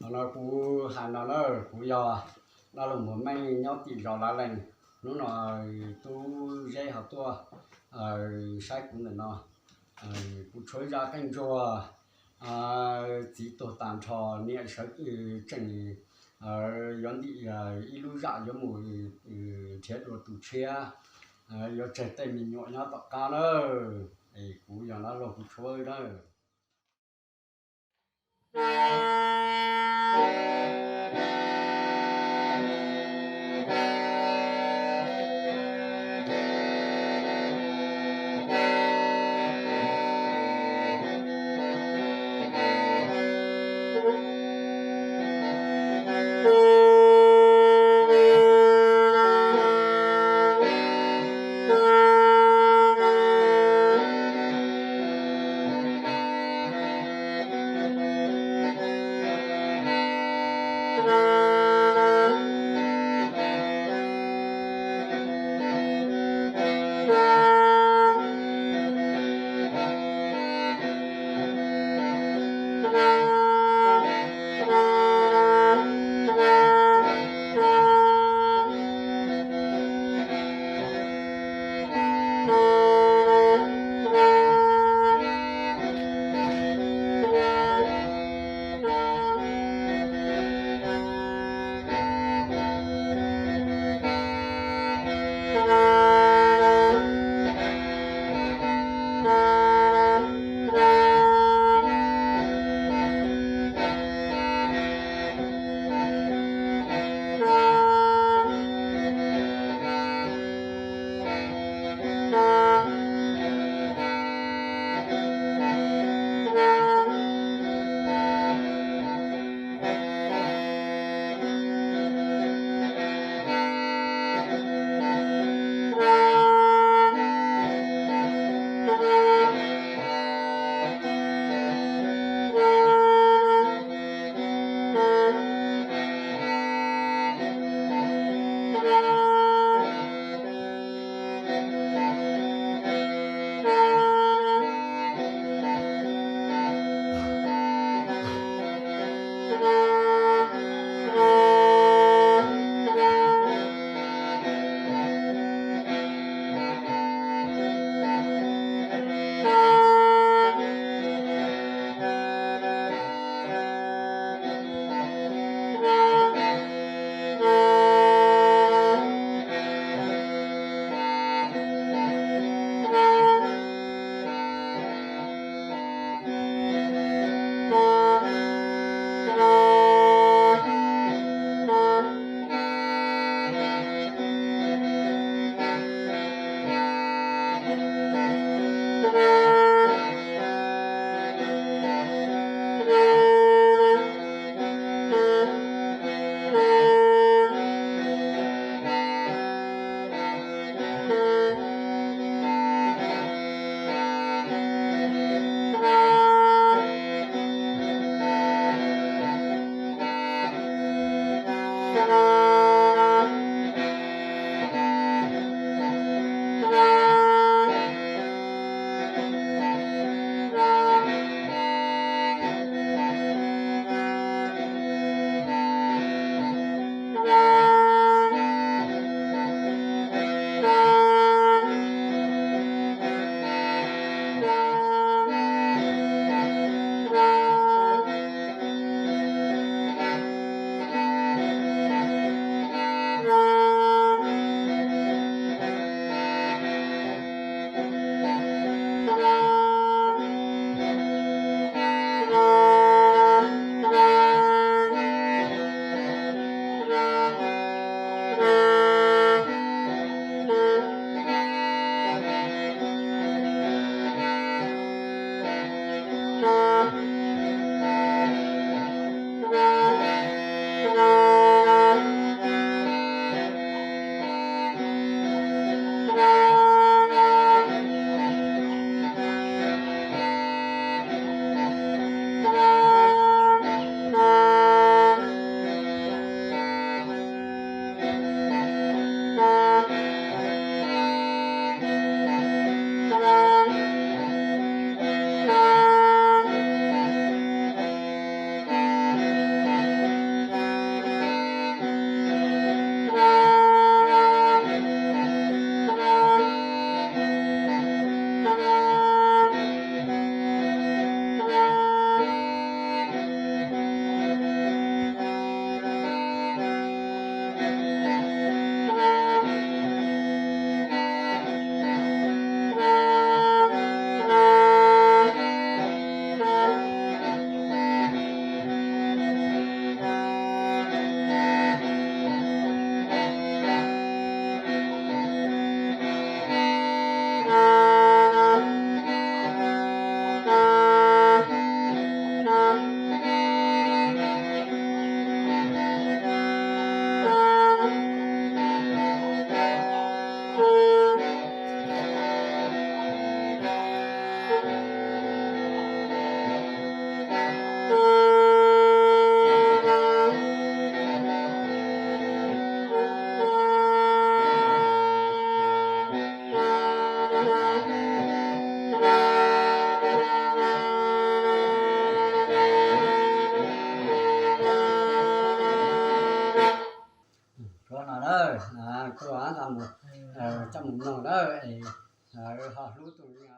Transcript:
Thaum no kuv hais no na, kuv yog dab laug Muas Meej nyob tim zos Lav Lees. Hnub no tub Zeb ho tuaj saib kuv ntawm no. Kuv tshuav zaj qeej ntsuag, txiv tuag tas nrho, niam sawv tseem yuav ntim ib lub zam yuav mus nrhiav dua tus tshiab, yuav tseg tej me nyuam nyob tom qab na. Es kuv yog dab laug kuv tshuav na. Ua no lawm, kuv nqa mus coj mus mloog lawm es ho hlub tus